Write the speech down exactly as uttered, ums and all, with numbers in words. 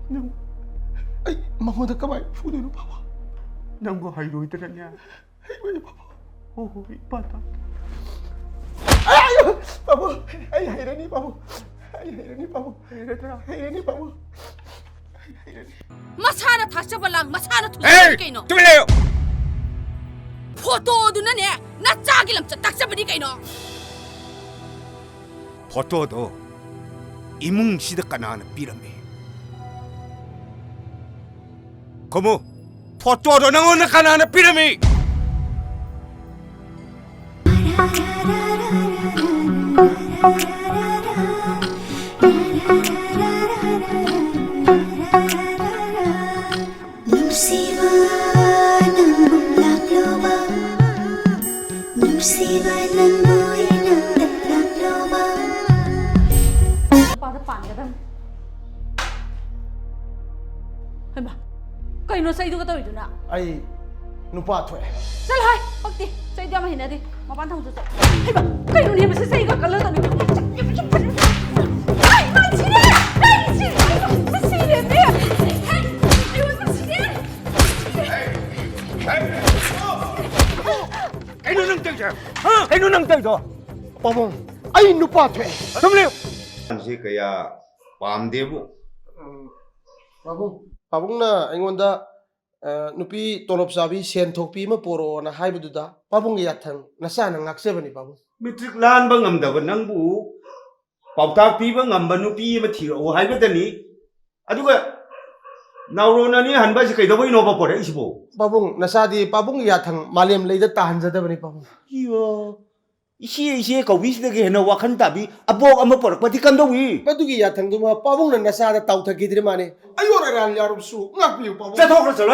ꯅꯪ ꯑꯩ ꯃꯉꯣꯟꯗ ꯀꯃꯥꯏꯅ ꯐꯨꯗꯣꯏꯅꯣ, ꯄꯥꯕꯨꯡ? ꯅꯪꯕꯨ ꯍꯩꯔꯣꯏꯗ꯭ꯔꯅꯦ? ꯍꯩꯔꯣꯏ, ꯄꯥꯕꯨꯡ꯫ ꯍꯣ, ꯍꯣ, ꯏꯄꯥ ꯇꯥ꯫ ꯑꯩ, ꯄꯥꯕꯨꯡ, ꯑꯩ ꯍꯩꯔꯅꯤ, ꯄꯥꯕꯨꯡ꯫ ꯑꯩ ꯍꯩꯔꯅꯤ, ꯄꯥꯕꯨꯡ꯫ ꯍꯩꯔꯗ꯭ꯔꯥ? ꯍꯩꯔꯅꯤ, ꯄꯥꯕꯨꯡ꯫ ꯑꯩ ꯍꯩꯔꯅꯤ꯫ ꯃꯁꯥꯅ ꯊꯥꯛꯆꯕ ꯂꯥꯡ ꯃꯁꯥꯅ ꯊꯨꯖꯕꯅꯤ ꯀꯩꯅꯣ? ꯇꯨꯃꯤꯟ ꯂꯩꯌꯨ꯫ ꯐꯣꯇꯣꯗꯨꯅꯅꯦ, ꯅꯆꯥꯒꯤ ꯂꯝꯆꯠ ꯇꯥꯛꯆꯕꯅꯤ ꯀꯩꯅꯣ? ꯐꯣꯇꯣꯗꯣ ꯏꯃꯨꯡꯁꯤꯗ ꯀꯅꯥꯅ ꯄꯤꯔꯝꯃꯤ? ꯈꯨꯝꯃꯨ, ꯐꯣꯇꯣꯗꯣ ꯅꯪꯉꯣꯟꯗ ꯀꯅꯥꯅ ꯄꯤꯔꯝꯃꯤ? ꯅꯨꯡꯁꯤꯕ ꯅꯪ ꯂꯥꯛꯂꯣꯕ, ꯅꯨꯡꯁꯤꯕ ꯅꯪꯕꯨ ꯑꯩꯅ ꯂꯥꯛꯂꯣꯕ꯫ ꯅꯨꯄꯥꯗ ꯄꯥꯟꯒꯗꯕꯅꯤ꯫ ꯍꯩꯃꯥ, ꯀꯩꯅꯣ ꯆꯩꯗꯨꯒ ꯇꯧꯔꯤꯗꯨꯅ? ꯑꯩ ꯅꯨꯄꯥ ꯊꯣꯛꯑꯦ꯫ ꯆꯠꯂꯣ ꯍꯥꯏ, ꯄꯛꯇꯦ꯫ ꯆꯩꯗꯤ ꯌꯥꯝ ꯍꯩꯅꯗꯦ꯫ ꯃꯄꯥꯟ ꯊꯣꯡ ꯆꯠ-, ꯍꯩꯃꯥ, ꯀꯩꯅꯣꯅꯦ ꯃꯁꯤ ꯆꯩꯒ ꯀꯜꯂꯒ ꯇꯧꯔꯤꯗꯨ? ꯑꯩ ꯃꯁꯤꯔꯦ! ꯑꯩ ꯁꯤ-, ꯑꯩ ꯁꯤꯔꯦ! ꯑꯩ ꯁꯤꯔꯦ! ꯀꯩꯅꯣ ꯅꯪ ꯇꯧꯔꯤꯁꯦ? ꯍꯥ? ꯀꯩꯅꯣ ꯅꯪ ꯇꯧꯔꯤꯗꯣ? ꯄꯥꯕꯨꯡ, ꯑꯩ ꯅꯨꯄꯥ ꯊꯣꯛꯑꯦ꯫ ꯑꯗꯨꯝ ꯂꯩꯌꯨ꯫ ꯁꯤ ꯀꯌꯥ ꯄꯥꯝꯗꯦꯕꯨ꯫ ꯄꯥꯕꯨꯡ, ꯄꯥꯕꯨꯡꯅ ꯑꯩꯉꯣꯟꯗ, ꯑ, ꯅꯨꯄꯤ ꯇꯣꯂꯣꯞ ꯆꯥꯕꯤ, ꯁꯦꯟ ꯊꯣꯛꯄꯤ ꯑꯃ ꯄꯣꯔꯛꯑꯣꯅ ꯍꯥꯏꯕꯗꯨꯗ ꯄꯥꯕꯨꯡꯒꯤ ꯌꯥꯊꯪ ꯅꯆꯥꯅ ꯉꯥꯛꯆꯕꯅꯤ, ꯄꯥꯕꯨꯡ꯫ ꯃꯦꯇ꯭ꯔꯤꯛ ꯂꯥꯟꯕ ꯉꯝꯗꯕ ꯅꯪꯕꯨ ꯄꯥꯎꯇꯥꯛ ꯄꯤꯕ ꯉꯝꯕ ꯅꯨꯄꯤ ꯑꯃ ꯊꯤꯔꯛꯑꯣ ꯍꯥꯏꯕꯗꯅꯤ꯫ ꯑꯗꯨꯒ ꯅꯥꯎꯔꯣꯟ ꯑꯅꯤ ꯍꯟꯕ ꯍꯥꯏꯁꯦ ꯀꯩꯗꯧꯕꯩꯅꯣꯕ ꯄꯣꯔꯛꯏꯁꯤꯕꯣ? ꯄꯥꯕꯨꯡ, ꯅꯆꯥꯗꯤ ꯄꯥꯕꯨꯡꯒꯤ ꯌꯥꯊꯪ ꯃꯥꯂꯦꯝ ꯂꯩꯗ ꯇꯥꯍꯟꯖꯗꯕꯅꯤ, ꯄꯥꯕꯨꯡ꯫ ꯏꯌꯣ, ꯏꯆꯦ, ꯏꯆꯦ ꯀꯧꯕꯤꯁꯤꯗꯒꯤ ꯍꯦꯟꯅ ꯋꯥꯈꯜ ꯇꯥꯕꯤ ꯑꯕꯣꯛ ꯑꯃ ꯄꯣꯔꯛꯄꯗꯤ ꯀꯝꯗꯧꯏ? ꯃꯗꯨꯒꯤ ꯌꯥꯊꯪꯗꯨꯃ ꯄꯥꯕꯨꯡꯅ ꯅꯆꯥꯗ ꯇꯥꯎꯊꯈꯤꯗ꯭ꯔꯤ ꯃꯥꯅꯦ꯫ ꯑꯌꯣꯟ ꯑꯔꯥꯟ ꯌꯥꯎꯔꯕꯁꯨ ꯉꯥꯛꯄꯤꯌꯨ, ꯄꯥꯕꯨꯡ꯫ ꯆꯠꯊꯣꯛꯈ꯭ꯔꯣ, ꯆꯠꯂꯣ꯫